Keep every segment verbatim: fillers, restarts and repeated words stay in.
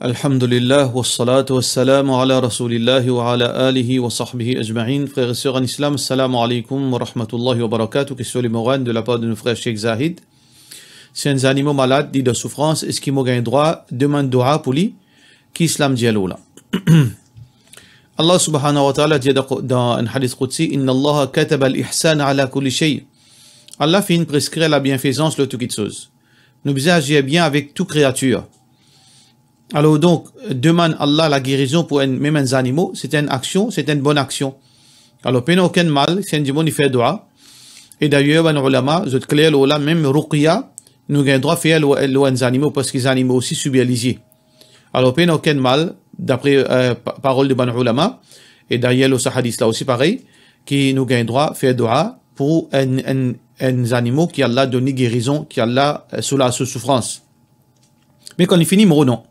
Alhamdulillah, wassalatu wassalamu ala rasoulillah wa ala alihi wa sahbihi ajma'in. Frères et sœurs en islam, assalamu alaikum wa rahmatullahi wa barakatuh. Question limorane de la part de nos frères Cheikh Zahid. Si enn zanimo malad, li dan soufrans, eski mo gagn drwa demann doua pou li? Ki Islam dir lor la? Allah subhanahu wa ta'ala dir dan, dan enn hadith qudsi, "Inna Allaha kataba al-ihsana ala kulli shay." Allah finn preskrir labienfezans lor tou kitsoz. Nou bizin azir bien avek tou kreatir. Alor donk, demann Allah lagerizon pou enn, mem enn zanimo, se enn aksion, se enn bonn aksion. Alor, pena okenn mal si enn dimoun li fer doua. E dayer, bann oulama, zot kler lor la, mem ruqya, nou gagn drwa fer lor, lor enn zanimo, parski zanimo osi soubir lizie. Alor, pena okenn mal, dapre, eh, pa-, parol de bann oulama, e dayer lor sa hadith la osi parey, ki nou gagn drwa fer doua pou enn, enn, enn zanimo ki Allah donn li gerizon, ki Allah, eh, soulaz so soufrans. Me kan li fini mor, non.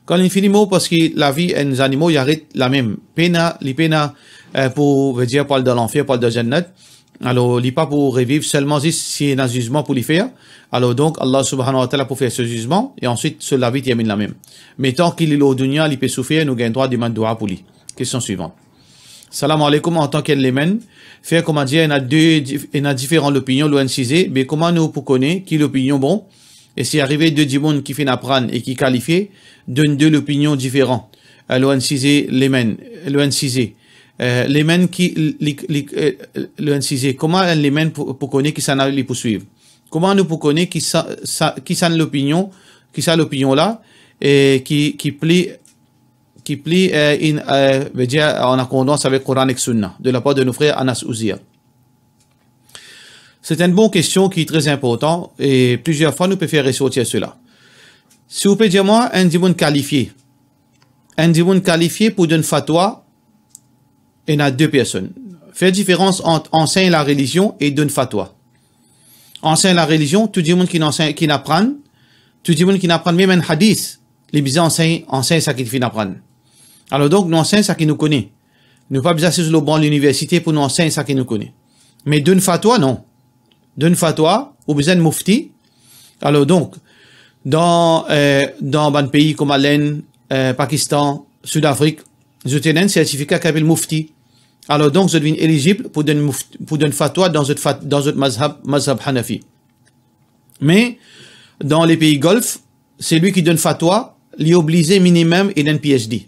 Kan li fini mor, parski lavi enn zanimo, li aret lamem. Pena, li pena, eh, pou, vedir, pou al dan lanfer, pou al dan jannat. Alor, li pa pou reviv, selman zis si ena zizman pou li fer. Alor donk, Allah subhanahu wa ta'ala pou fer so zizman, e answit, so lavi terminn lamem. Me tan ki li lor dounia, li pe soufer, nou gagn drwa demann doua pou li. Kestion swivan. Salam alaikum, antan ki enn layman, fer koumadir, ena de dif-, ena diferan lopinion lor enn size, be kouma nou pou kone ki lopinion bon? E si arive de dimoun ki finn aprann e ki kalifie, donn de lopinion diferan, eh, lor enn size layman, lor enn size, eh, layman ki li, li, eh, lor enn size, kouma enn layman pou, pou kone kisannla li pou swiv? Kouma nou pou kone kisa, sa, kisannla lopinion, kisa lopinion la, e ki, ki pli ki pli, eh, in, eh, vedir, an akordans avek Koran ek Sunna, de la par de nou frer Anas Ouzir. Se enn bon kestion ki tre inportan e plizier fwa nou pe fer resortir sela. Si ou pe dir mwa, enn dimoun kalifie, enn dimoun kalifie pou donn fatwa, ena de personn. Fer diferans ant ansegn larelizion e donn fatwa. Ansegn larelizion, tou dimoun ki ansegn, ki aprann, tou dimoun ki aprann mem enn hadis, li bizin ansegn, ansegn sa ki li finn aprann. Alor donk, nou ansegn sa ki nou kone. Nou pa bizin asiz lor ban liniversite pou nou ansegn sa ki nou kone. Me donn fatwa, non. Donn fatwa, ou bizin enn mufti. Alor donk, dan, eh, dan bann pei kouma Lenn, eh, Pakistan, Soudafrik, zot ena enn sertifika ki apel mufti. Alor donk, zot vinn elizib pou donn muft-, pou donn fatwa dan zot fat-, dan zot mazhab, mazhab Hanafi. Me dan lepei Golf, selwi ki donn fatwa, li oblize minimem ena enn P H D.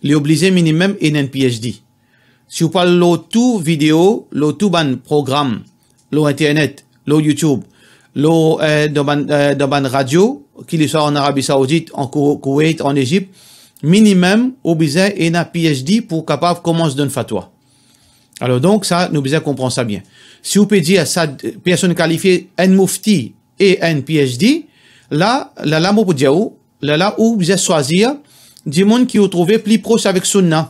Li oblize minimem ena enn P H D. Si ou pe al lor tou video, lor tou bann program, lor internet, lor YouTube, lor, eh, dan bann, eh, dan bann radio, ki li swa an Arabi Saoudit, an Kou-, Koweït, an Ezipt, minimem ou bizin ena P H D pou kapav koumans donn fatwa. Alor donk, sa, nou bizin konpran sa bien. Si ou pe dir sa, personn kalifie, enn mufti e enn P H D, la, la, la, mo pou dir ou, la, la, ou bizin swazir dimoun ki ou trouve pli pros avek Sunna,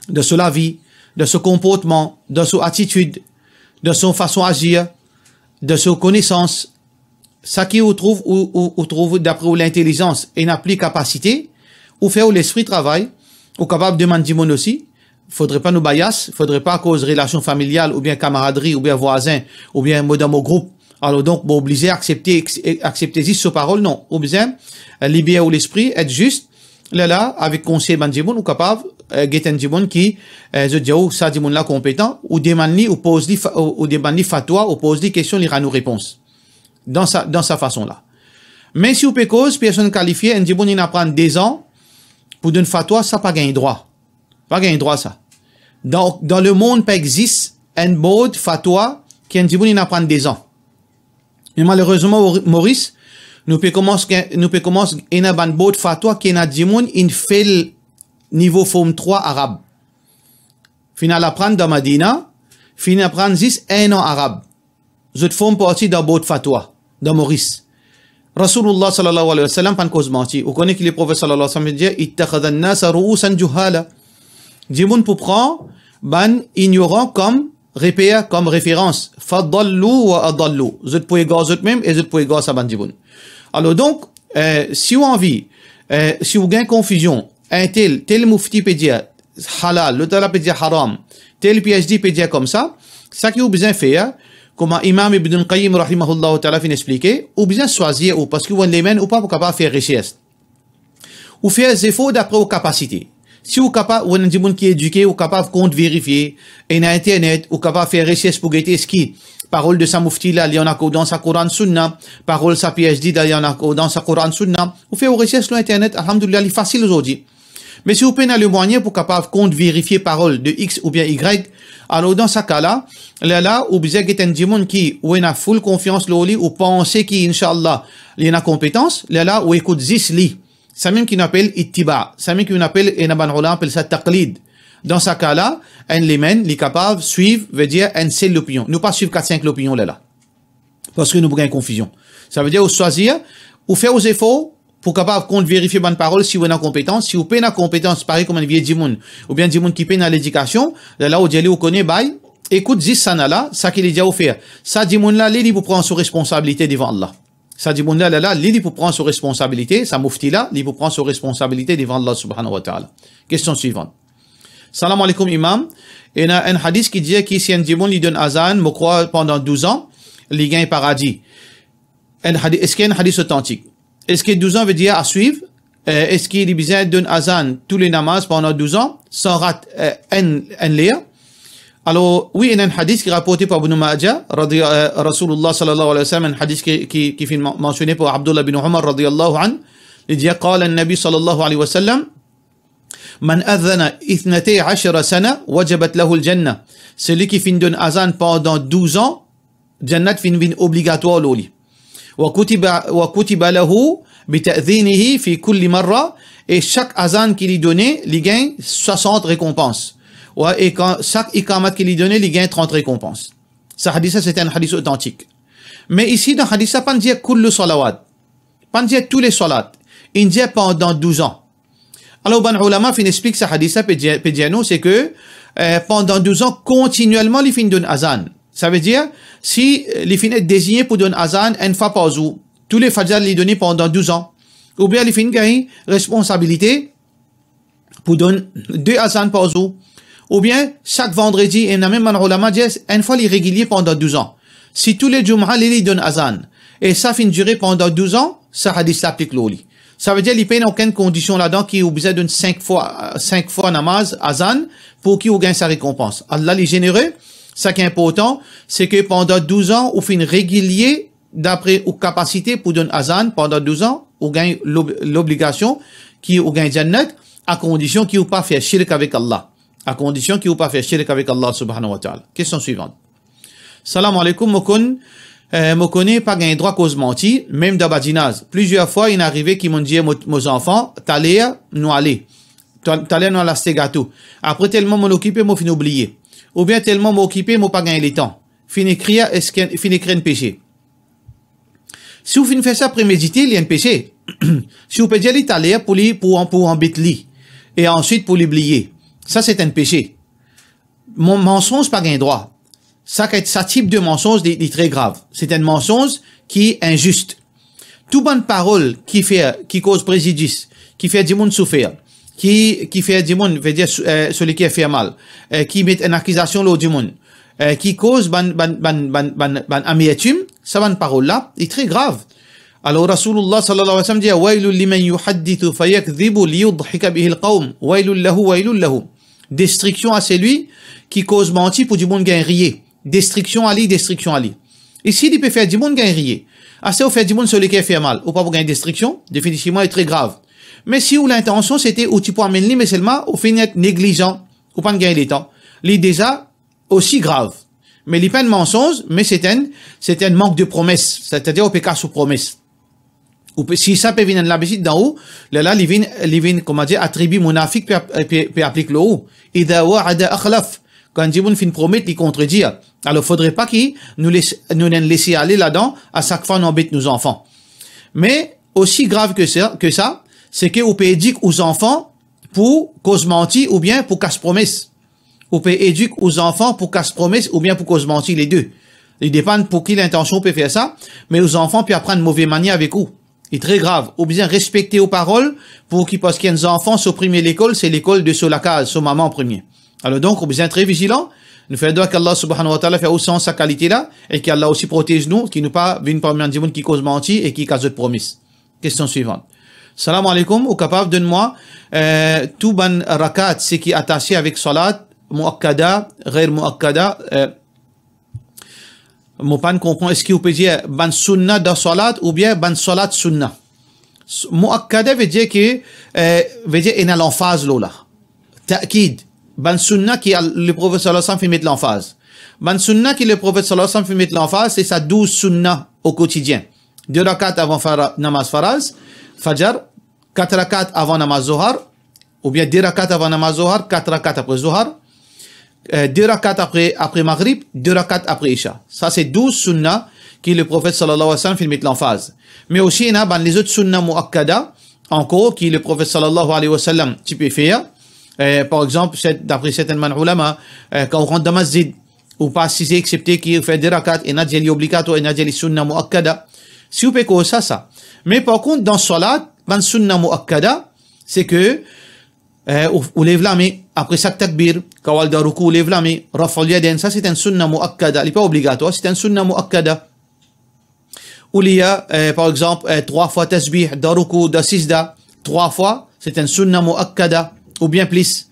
dan so lavi, dan so konportman, dan so atitid, dan so fason azir, dan so konesans, sa ki ou trouv, ou, ou, ou trouv dapre ou lintelizans, ena pli kapasite, ou fer ou lespri travay, ou kapav demann dimoun osi. Fodre pa nou bias, fodre pa akoz relasion familial, oubien kamaradri, oubien vwazin, oubien mo dan mo group. Alor donk, mo oblize aksepte, ex-, aksepte zis so parol, non. Ou bizin, eh, liber ou lespri, et zis, lerla, avek konsey bann dimoun, ou kapav, eh, get enn dimoun ki, eh, zot dir ou, sa dimoun la konpetan, ou demann li, ou poz li fa-, ou, ou demann li fatwa, ou poz li kestion, li rann ou repons. Dan sa, dan sa fason la. Me si ou pe koz, personn kalifie, enn dimoun inn aprann dezan pou donn fatwa, sa pa gagn drwa. Pa gagn drwa sa. Dan, dan lemond pa exist enn board fatwa ki enn dimoun inn aprann dezan. Me malerezman, Mor-, Moris, nou pe koumans, nou pe koumans ena bann board fatwa ki ena dimoun inn fail nivo Form trwa arab. Finn al aprann dan Madina, finn aprann zis enn an arab. Zot form parti dan board fatwa, dan Moris. Rasoulullah sallallahu alayhi wa sallam pa'nn koz manti. Ou kone ki Leprofet sallallahu alayhi wa sallam dir, "Ittakhadhan nasa ru'usan juhala." Dimoun pou pran bann ignoran kom reper, kom referans. Fadallu wa adallu. Zot pou egar zot mem e zot pou egar sa bann dimoun. Alor donk, eh, si ou anvi, eh, si ou gagn konfizion, enn tel, tel mufti pe dir halal, lot la pe dir haram, tel P H D pe dir koumsa, sa ki ou bizin fer, kouma Imam Ibn Qayyim rahimahullah ta'ala finn explike, ou bizin swazir ou, parski ou enn layman, ou pa pou kapav fer resers. Ou fer zefor dapre ou kapasite. Si ou kapav, ou enn dimoun ki edike, ou kapav kont verifie, ena internet, ou kapav fer resers pou gete eski parol de sa mufti la, li an akordans a Koran Sunna, parol sa PhD la, li an akordans a Koran Sunna, ou fer ou resers lor internet, alhamdulillah, li fasil ozordi. Me si ou pena lemwayin pou kapav kont verifie parol de X oubien Y, alor dan sa ka la, lerla ou bizin get enn dimoun ki ou ena full konfians lor li, ou panse ki, inshallah, li ena konpetans, lerla ou ekout zis li. Samem ki nou apel ittiba, samem ki nou apel, ena bann ulama apel sa taqlid. Dan sa ka la, enn lemem, li kapav swiv, vedir enn sel lopinion. Nou pa swiv kat sink lopinion lerla. Parski nou pou gagn konfizion. Savedir ou swazir, ou fer ou zefor pou kapav kont verifie bann parol si ou ena konpetans. Si ou pena konpetans, parey kouma enn vie dimoun, oubien dimoun ki pena ledikasion, lerla ou dir li ou kone, bay, ekout zis sa nala, sa ki li dir ou fer. Sa dimoun la, li, li pou pran so responsabilite devan Allah. Sa dimoun la, lerla, li, li pou pran so responsabilite, sa mufti la, li pou pran so responsabilite devan Allah subhanahu wa ta'ala. Kestion swivan. Salam aleykoum, Imam. Ena enn hadis ki dir ki si enn dimoun li donn azan, mo krwar pandan douz an, li gagn paradi. Enn hadi-, eski enn hadis otantik? Eski douz an vedir a swiv? Eh, eski li bizin donn azan tou le namaz pandan douz an, san rat, eh, enn, enn ler? Alor, wi, ena enn hadis ki raporte par Ibn Majah, radi-, eh, Rasulullah sallallahu alayhi wa sallam, enn hadis ki, ki, ki finn man-, mansione par Abdullah bin Umar radiyallahu anhu, li dir, qala an-Nabi sallallahu alayhi wa sallam, "Man adhana ithnatay ashara sana, wajabat lahul jannah." Seki finn donn azan pandan douz an, jannat finn vinn obligatwar lor li. Wa kutiba, wa kutiba lahu bi ta'dhinihi fi kulli marra, e sak azan ki li done, li gagn swasant rekonpans. Wa, e kan sak ikamat ki li done, li gagn trant rekonpans. Sa hadis la, se enn hadis otantik. Me isi, dan hadis la, pa'nn dir kullu salawat. Pa'nn dir tou le salat. Inn dir pandan douz an. Alor, bann ulama finn explik sa hadis la, pe dir, pe dir nou, se ke, eh, pandan douz an, kontinielman, li finn donn azan. Savedir, si, eh, li finn et dezigne pou donn azan enn fwa par zour, tou le fajr li done pandan douz an, oubien li finn gagn responsabilite pou donn de azan par zour, oubien sak vandredi, ena mem bann ulama dir, enn fwa li regilie pandan douz an. Si tou le Jum'a li, li donn azan, e sa finn dire pandan douz an, sa hadis la aplik lor li. Savedir li pena okenn kondision ladan ki ou bizin donn sink fwa, sink fwa namaz, azan, pou ki ou gagn sa rekonpans. Allah li zenere, sa ki inportan, se ke pandan douz an, ou finn regilie dapre ou kapasite pou donn azan pandan douz an, ou gagn lob-, lobligasion ki ou gagn jannat, a kondision ki ou pa fer shirk avek Allah. A kondision ki ou pa fer shirk avek Allah subhanahu wa ta'ala. Kestion swivan. Salam aleykoum, mo konn, eh, mo kone pa gagn drwa koz manti, mem dan badinaz. Plizier fwa, inn arive ki monn dir mo, mo zanfan, "Taler nou ale. Ta-, taler nou al aste gato." Apre, telman monn okipe, mo finn oubliye. Oubien telman mo okipe, mo pa gagn letan. Finn ekrir, eski, finn ekrir enn pese. Si ou finn fer sa premedite, li enn pese. Si ou pe dir li taler pou li, pou, pou anbet li, e answit pou li bliye, sa se enn pese. Mon mansonz pa gagn drwa. Sa ki, sa tip de mansonz, li, li tre grav. Se enn mansonz ki inzis. Tou bann parol ki fer, ki koz prezidis, ki fer dimoun soufer, ki, ki fer dimoun, vedir, eh, seki fer mal, eh, ki met enn akizasion lor dimoun, eh, ki koz bann, bann, bann, bann, bann, bann amertim, sa bann parol la, li tre grav. Alor, Rasoulillah sallallahu alayhi wa sallam dir, "Waylul liman yuhaddithu fayakdhibu liyudhhika bihil qawm. Waylul lahu, waylul lahu." Destriksion a seki ki koz manti pou dimoun gagn riye. Destriksion a li, destriksion a li. Isi, li pe fer dimoun gagn riye. Ase ou fer dimoun so leker fer mal, ou pa pou gagn destriksion, definitivman, li tre grav. Me si ou lintansion, sete ou ti pou amenn li, me selman, ou finn et neglizan, ou pa'nn gagn letan. Li deza osi grav. Me li pa enn mansonz, me se enn, se enn mank de promes. Setadir, ou pe kas ou promes. Ou pe, si sa pe vinn enn labitid dan ou, lerla li vinn, li vinn, kouma dir, atribi monafiq pe ap-, pe, pe aplik lor ou. Idha wa'ada akhlaf. Kan dimoun finn promet, li kontredir. Alor, fodre pa ki nou les, nou les ale ladan, a sak fwa nou anbet nou zanfan. Me osi grav ke sa, ke sa, se ke ou pe edik ou zanfan pou koz manti oubien pou kas promes. Ou pe edik ou zanfan pou kas promes oubien pou koz manti, lede. Li depann pou ki lintansion ou pe fer sa, me ou zanfan pe aprann move manier avek ou. Li tre grav. Ou bizin respekte ou parol, pou ki, parski enn zanfan, so premie lekol, se lekol de so lakaz, so mama an premie. Alor donk, ou bizin tre vizilan. Nou fer dwa ki Allah subhanahu wa ta'ala fer ou sanz sa kalite la, e ki Allah osi protez nou, ki nou pa vinn parmi bann dimoun ki koz manti e ki kas zot promes. Kestion swivan. Salam alaikum, ou kapav donn mwa, eh, tou bann rakat, seki atase avek salat, muakkada, ghair muakkada, eh, mo pa'nn konpran, eski ou pe dir bann sunna dan salat oubien bann salat sunna? S-, muakkada ve dir ke, eh, ve dir ena lanfaz lor la. Ta'kid. Bann sunna ki al-, Leprofet sallallahu alayhi wa sallam finn met lanfaz. Bann sunna ki Leprofet sallallahu alayhi wa sallam finn met lanfaz, se sa douz sunna o kotidien. De rakat avan fara-, namaz faraz, fajar, kat rakat avan namaz zohar, oubien de rakat avan namaz zohar, kat rakat apre zohar, eh, de rakat apre, apre magrib, de rakat apre isha. Sa se douz sunna ki Leprofet sallallahu alayhi wa sallam finn met lanfaz. Me osi ena bann lezot sunna muakkada ankor ki Leprofet sallallahu alayhi wa sallam ti pe fer. Eh, par exanp, set-, dapre sertenn bann ulama, eh, kan ou rant dan masjid, ou pa asize exsepte ki ou fer de rakat, ena dir li obligatwar, ena dir li sunna muakkada. Si ou pe koz sa, sa. Me par kont, dan salat, bann sunna muakkada, se ke, eh, ou, ou lev lame, apre sak takbir, kan ou al dan roukou, ou lev lame, raf'ul yadayn, sa se enn sunna muakkada, li pa obligatwar, se enn sunna muakkada. Ou lir, eh, par exanp, eh, trwa fwa tasbih, dan roukou, dan sijda, trwa fwa, se enn sunna muakkada, oubien plis.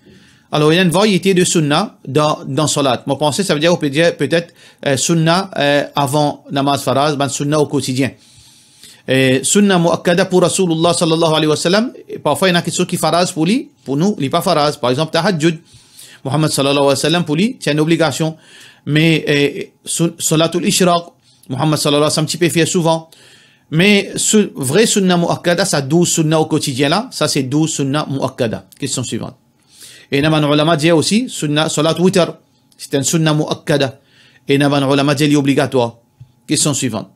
Alor, ena enn variete de sunna dan, dan salat. Mo panse, sa ve dir, ou pe dir petet, eh, sunna, eh, avan namaz faraz, bann sunna o kotidien. Eh, sunna muakkada pou Rasoulillah sallallahu alayhi wa sallam, parfwa ena kiksoz ki faraz pou li, pou nou, li pa faraz. Par exanp, tahajjud. Muhammad sallallahu alayhi wa sallam, pou li, ti enn obligasion. Me, eh, sun-, salatul ishraq, Muhammad sallallahu alayhi wa sallam ti pe fer souvan. Me sou-, vre sunna muakkada, sa douz sunna o kotidien la, sa se douz sunna muakkada. Kestion swivan. Ena bann ulama dir osi, sunna, salat witr, se enn sunna muakkada. Ena bann ulama dir li obligatwar. Kestion swivan.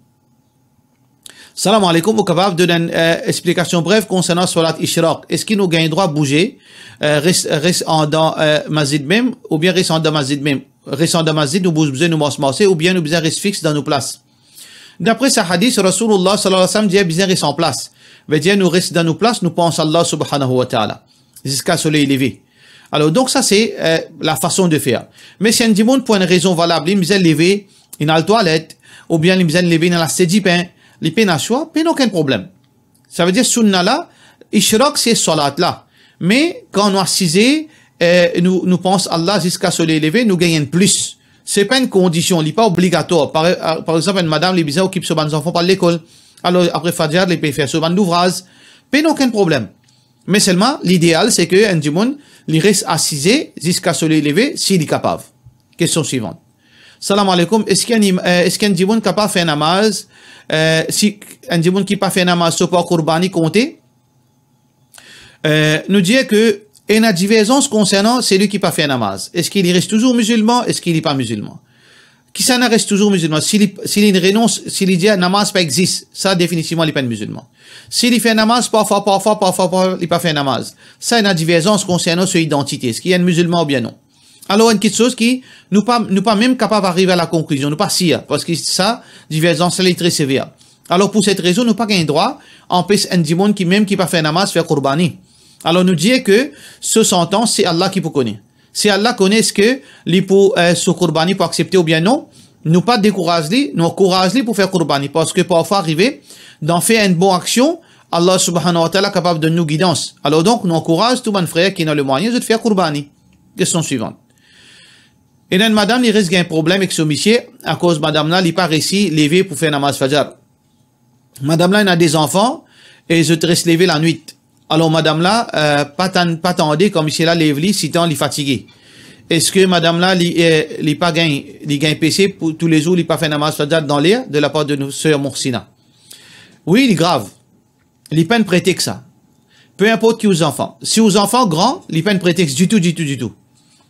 Salam alaikum, ou kapav donn enn, eh, explikasion brev konsernan salat ishraq? Eski nou gagn drwa bouze, eh, res, res andan, eh, masjid mem, oubien res andan masjid mem? Res andan masjid, nou bouz, bizin nou mars marse, oubien nou bizin res fix dan nou plas? Dapre sa hadis, Rasoulillah sallallahu alayhi wa sallam dir bizin res an plas. Ve dir nou res dan nou plas, nou pans Allah subhanahu wa ta'ala, ziska soley leve. Alor, donk sa se, eh, lafason de fer. Me si enn dimoun pou enn rezon valab, li bizin leve, inn al twalet, oubien li bizin leve, inn al aste dipin, li pena swa, pena okenn problem. Sa ve dir sunna la, ishraq se salat la. Me kan nou asize, eh, nou, nou pans Allah ziska soley leve, nou gagn enn plis. Se pa enn kondision, li pa obligatwar. Par, par exanp, enn madam, li bizin okip so bann zanfan pou al lekol. Alor, apre fajar, li pe fer so bann louvraz. Pena okenn problem. Me selman, lideal, se ke enn dimoun, li res asize ziska soley leve, si li kapav. Kestion swivan. Salam alaikum, eski enn im-, eh, eski enn dimoun kapav fer namaz, eh, si enn dimoun ki pa fer namaz, so par kourbani konte? Eh, nou dir ke ena diverzans konsernan seli ki pa fer namaz. Eski li res touzour mizilman, eski li pa mizilman? Kisannla res touzour mizilman? Si li, si li renons, si li dir namaz pa exis, sa definitivman li pa enn mizilman. Si li fer namaz parfwa, parfwa, parfwa, parfwa, li pa fer namaz, sa ena diverzans konsernan so idantite, eski li enn mizilman oubien non. Alor, enn kiksoz ki nou pa, nou pa mem kapav arive a la konklizion, nou pa sir, parski sa, diverzans la, li tre sever. Alor, pou set rezon, nou pa gagn drwa anpes enn dimoun ki mem ki pa fer namaz fer kourbani. Alor, nou dir ke so santans, se Allah ki pou kone. Si Allah kone eski li pou, eh, so kourbani pou aksepte oubien non, nou pa dekouraz li, nou ankouraz li pou fer kourbani, parski parfwa arive, dan fer enn bon aksion, Allah subhanahu wa ta'ala kapav donn nou gidans. Alor donk, nou ankouraz tou bann frer ki ena lemwayen, zot fer kourbani. Kestion swivan. Ena enn madam, li res gagn problem ek so misie, akoz madam la, li pa resi leve pou fer namaz fajar. Madam la ena de zanfan e zot res leve lanwit. Alor madam la, eh, pa tann, pa tande kan misie la lev li, sitan li fatige. Eski madam la, li, eh, li pa gagn, li gagn pese pou toulezour li pa fer namaz fajar dan ler de lapar de nou ser Mohsina? Wi, li grav. Li pa enn pretex sa. Pe inport ki ou zanfan. Si ou zanfan gran, li pa enn pretex ditou, ditou, ditou.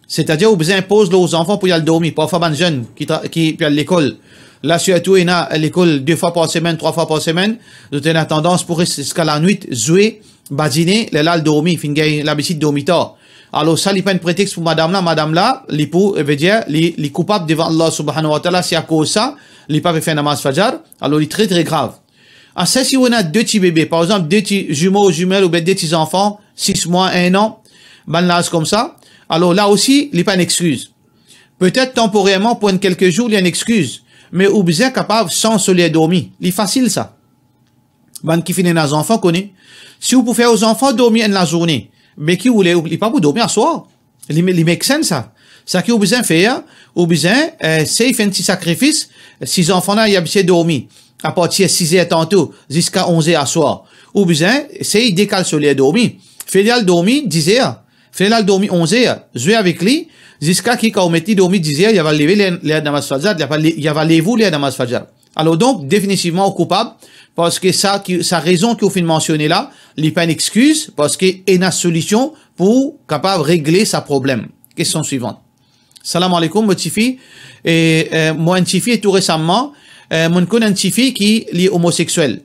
Setadir, ou bizin inpoz lor ou zanfan pou li al dormi. Parfwa bann zenn ki tra-, ki pe al lekol. La, sirtou ena lekol de fwa par semenn, trwa fwa par semenn, zot ena tandans pou res ziska lanwit, zwe, badine, lerla al dormi, finn gagn labitid dormi tar. Alor sa, li pa enn pretex pou madam la. Madam la, li pou, eh, ve dir, li, li koupab devan Allah subhanahu wa ta'ala, si akoz sa, li pa pe fer namaz fajar, alor li tre, tre grav. Ase si ou ena de ti bebe, par exanp, de ti zimo, zimel, oubien de ti zanfan, sis mwa, enn an, bann laz koumsa, alor la osi, li pa enn exkiz. Petet tanporerman, pou enn kelke zour, li enn exkiz, me ou bizin kapav sanz so ler dormi. Li fasil sa. Bann ki finn ena zanfan kone, si ou pou fer ou zanfan dormi enn lazourne, be ki ou le, li pa pou dormi aswar. Li, li make sense sa. Sa ki ou bizin fer, ou bizin, eh, sey fer enn ti sakrifis. Si zanfan la, li abitie dormi apartir siz er tanto ziska onz er aswar, ou bizin sey dekal so ler dormi. Fer li al dormi diz er, fer li al dormi onz er, zwe avek li, ziska ki kan ou met li dormi diz er, li ava leve ler, ler namaz fajar, li ava le-, li ava lev ou ler namaz fajar. Alor donk, definitivman, ou koupab, parski sa ki, sa rezon ki ou finn mansione la, li pa enn exkiz, parski ena solision pou kapav regle sa problem. Kestion swivan. Salam aleykoum, mo tifi, e, eh, mo enn tifi e tou resaman, eh, mo'nn konn enn tifi ki li omoseksiel.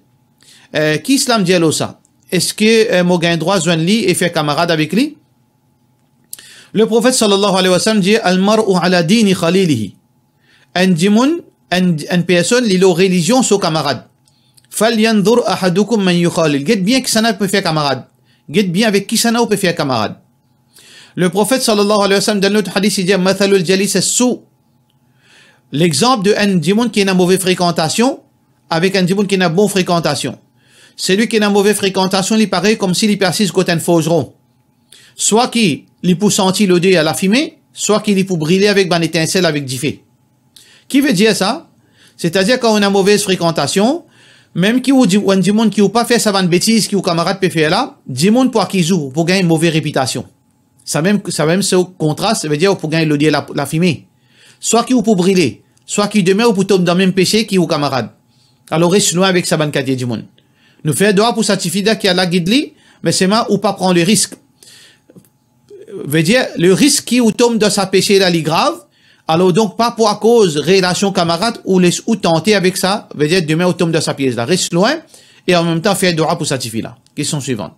Eh, ki Islam dir lor sa? Eski, eh, mo gagn drwa zwenn li e fer kamarad avek li? Leprofet sallallahu alayhi wa sallam dir, "Al-mar'u ala dini khalilihi." Enn dimoun, enn, enn personn, li lor relizion so kamarad. "Falyanzur ahadukum man yukhalil." Get bien kisannla ou pe fer kamarad. Get bien avek kisannla ou pe fer kamarad. Leprofet sallallahu alayhi wa sallam, dan lot hadis, li dir, "Mathalul jalis as-su." Lexanp de enn dimoun ki ena move frekantasion avek enn dimoun ki ena bon frekantasion. Selwi ki ena move frekantasion, li parey koumsi li pe asiz kot enn forzeron. Swa ki li pou santi loder lafime, swa ki li pou brile avek bann etansel avek dife. Ki vedir sa? Setadir, kan ou ena move frekantasion, mem ki ou di-, ou enn dimoun ki ou pa fer sa bann betiz ki ou kamarad pe fer la, dimoun pou akiz ou, ou pou gagn move repitasion. Sa mem, sa mem so kontras, vedir ou pou gagn loder la, lafime. Swa ki ou pou brile, swa ki demin ou pou tom dan mem pese ki ou kamarad. Alor res lwin avek sa bann kalite dimoun. Nou fer dwa pou sa tifi la, ki Allah gid li, me selman ou pa pran le risk. Vedir, le risk ki ou tom dan sa pese la, li grav. Alor donk, pa pou akoz relasion kamarad ou les ou tante avek sa, vedir demin ou tom dan sa piez la. Res lwin, e anmemtan fer dwa pou sa tifi la. Kestion swivan.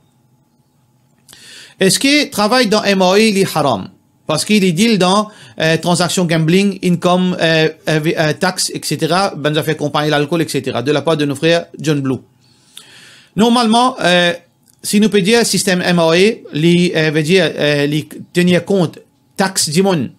Eski travay dan M R A li haram? Parski li deal dan, eh, tranzaksion gambling, income, eh, eh, vi-, eh, tax, et cetera, bann zafer konpagni lalkol, et cetera, de lapar de nou frer John Blue. Normalman, eh, si nou pe dir sistem M R A, li, eh, vedir, eh, li tenir kont tax dimoun,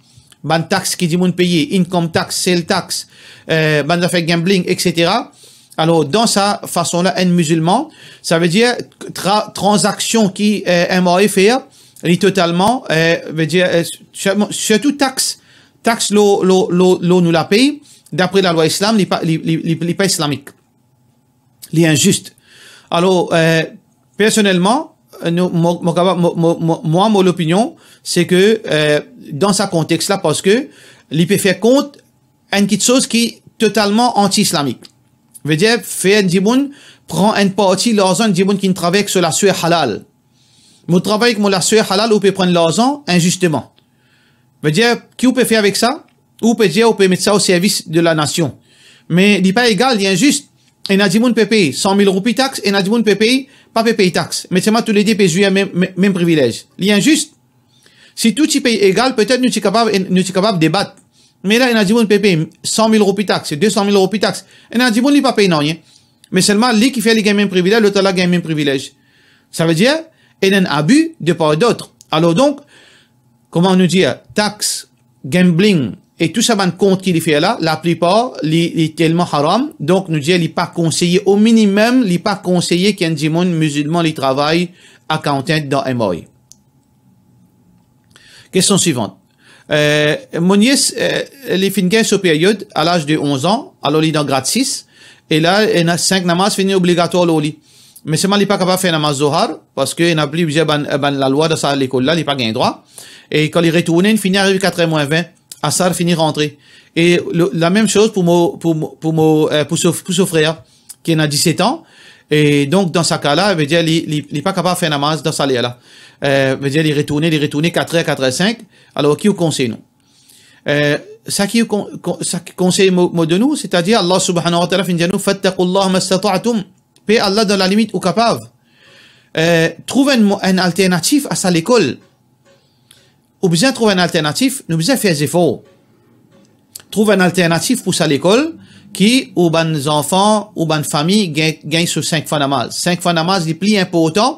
bann tax ki dimoun peye, income tax, sales tax, eh, bann zafer gambling, et cetera. Alor, dan sa fason la, enn mizilman, savedir tra-, tranzaksion ki, eh, M R A fer, li totalman, eh, vedir, eh, sir-, sirtou tax, tax lor, lor, lor, lor nou lapey, dapre lalwa Islam, li pa, li, li, li, li pa islamik. Li inzis. Alor, eh, personelman, eh, nou, mo, mo kapav, mo, mo, mo, mwa, mo lopinion, se ke, eh, dan sa kontex la, parski li pe fer kont enn kitsoz ki totalman anti-islamik. Vedir, fer enn dimoun pran enn parti larzan enn dimoun ki travay ek so laswer halal. Mo travay ek mo laswer halal, ou pe pran larzan inzisteman. Vedir, ki ou pe fer avek sa? Ou pe dir ou pe met sa o servis de lanasion. Me li pa egal, li inzis. Ena dimoun pe pey san mil roupi tax, ena dimoun pe pey, pa pe pey tax. Me selman toulede pe zwir mem, mem, mem privilez. Li inzis. Si tou ti pey egal, petet nou ti kapav, nou ti kapav debat. Me la, ena dimoun pe pey san mil roupi tax, de san mil roupi tax. Ena dimoun li pa pey nanye. Me selman li ki fer li gagn mem privilez, lot la gagn mem privilez. Savedir, ena enn abi de par e dot. Alor donk, kouma nou dir, tax, gambling e tou sa bann kont ki li fer la, laplipar li, li telman haram, donk nou dir li pa konseye, o minimem, li pa konseye ki enn dimoun mizilman li travay accountant dan M R A. Kestion swivan. Eh, mo nies, eh, li finn gagn so period a laz de onz an, alor li dan grad sis, e la, ena sink namaz finn obligatwar lor li. Me selman li pa kapav fer namaz Zohar, parski ena pli plizier bann, bann lalwa dan sa lekol la, li pa gagn drwa. E kan li retourne, li fini ariv katr er mwin vin, Asar fini rantre. E le, lamem soz pou mo, pou mo, pou mo, eh, pou so, pou so frer, ki ena diset an. E donk, dan sa ka la, vedir li, li, li pa kapav fer namaz dan sa ler la. Eh, vedir li retourne, li retourne katr er, katr er sink. Alor, ki ou konsey nou? Eh, sa ki ou kon-, kon-, sa ki konsey mo, mo donn ou, setadir Allah subhanahu wa ta'ala finn dir nou, "Fattaqullaha mastata'tum." Per Allah dan lalimit ou kapav. Eh, trouv enn mo-, enn alternatif a sa lekol. Ou bizin trouv enn alternatif, nou bizin fer zefor. Trouv enn alternatif pou sa lekol, ki ou bann zanfan, ou bann fami gagn, gagn so sink fwa namaz. Sink fwa namaz, li pli inportan,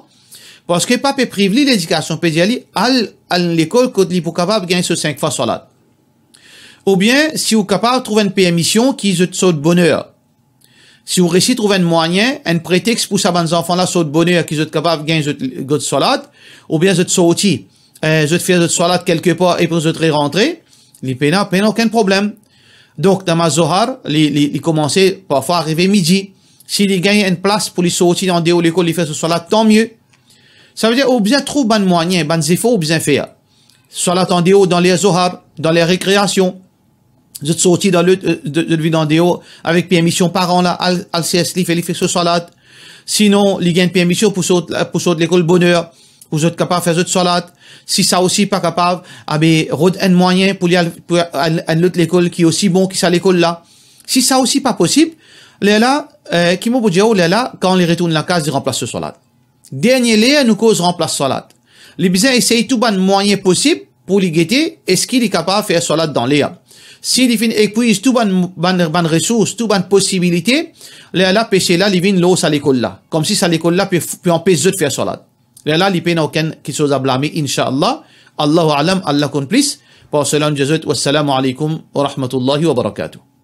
parski pa pe priv li ledikasion, pe dir li, al, al lekol kot li pou kapav gagn so sink fwa swalat. Oubien, si ou kapav trouv enn permision ki zot sort boner. Si ou resi trouv enn mwayin, enn pretex pou sa bann zanfan la sort boner ki zot kapav gagn zot, zot swalat, oubien zot sorti, eh, zot fer zot swalat kelke par e pou zot re rantre, li pena, pena okenn problem. Donk, namaz Zohar, li, li, li koumanse parfwa arive midi. Si li gagn enn plas pou li sorti andeor lekol, li fer so swalat, tan mie. Savedir, ou bizin trouv bann mwayin, bann zefor ou bizin fer. Swalat andeor dan ler Zohar, dan ler rekreasion. Zot sorti dan le, eh, de, zot vinn andeor avek permision paran la, al, al sers li, fer li fer so swalat. Sinon, li gagn permision pou sort, pou sort lekol boner, pou zot kapav fer zot swalat. Si sa osi pa kapav, abe, rod enn mwayin pou li al, pou al enn lot lekol ki osi bon ki sa lekol la. Si sa osi pa posib, lerla, eh, ki mo pou dir ou, lerla, kan li retourn lakaz, li ranplas so swalat. Dernie ler, nou koz ranplas swalat. Li bizin esey tou bann mwayin posib pou li gete eski li kapav fer swalat dan ler. Si li finn epwiz tou bann, bann, bann resours, tou bann posibilite, lerla pese la, li vinn lor sa lekol la. Koumsi sa lekol la pe, pe anpes zot fer swalat. Lerla, li pena okenn kiksoz a blame, inshallah. Allahu a'lam, Allah konn plis. Par sela, nou dir zot, wassalamu alaikum wa rahmatullahi wa barakatuh.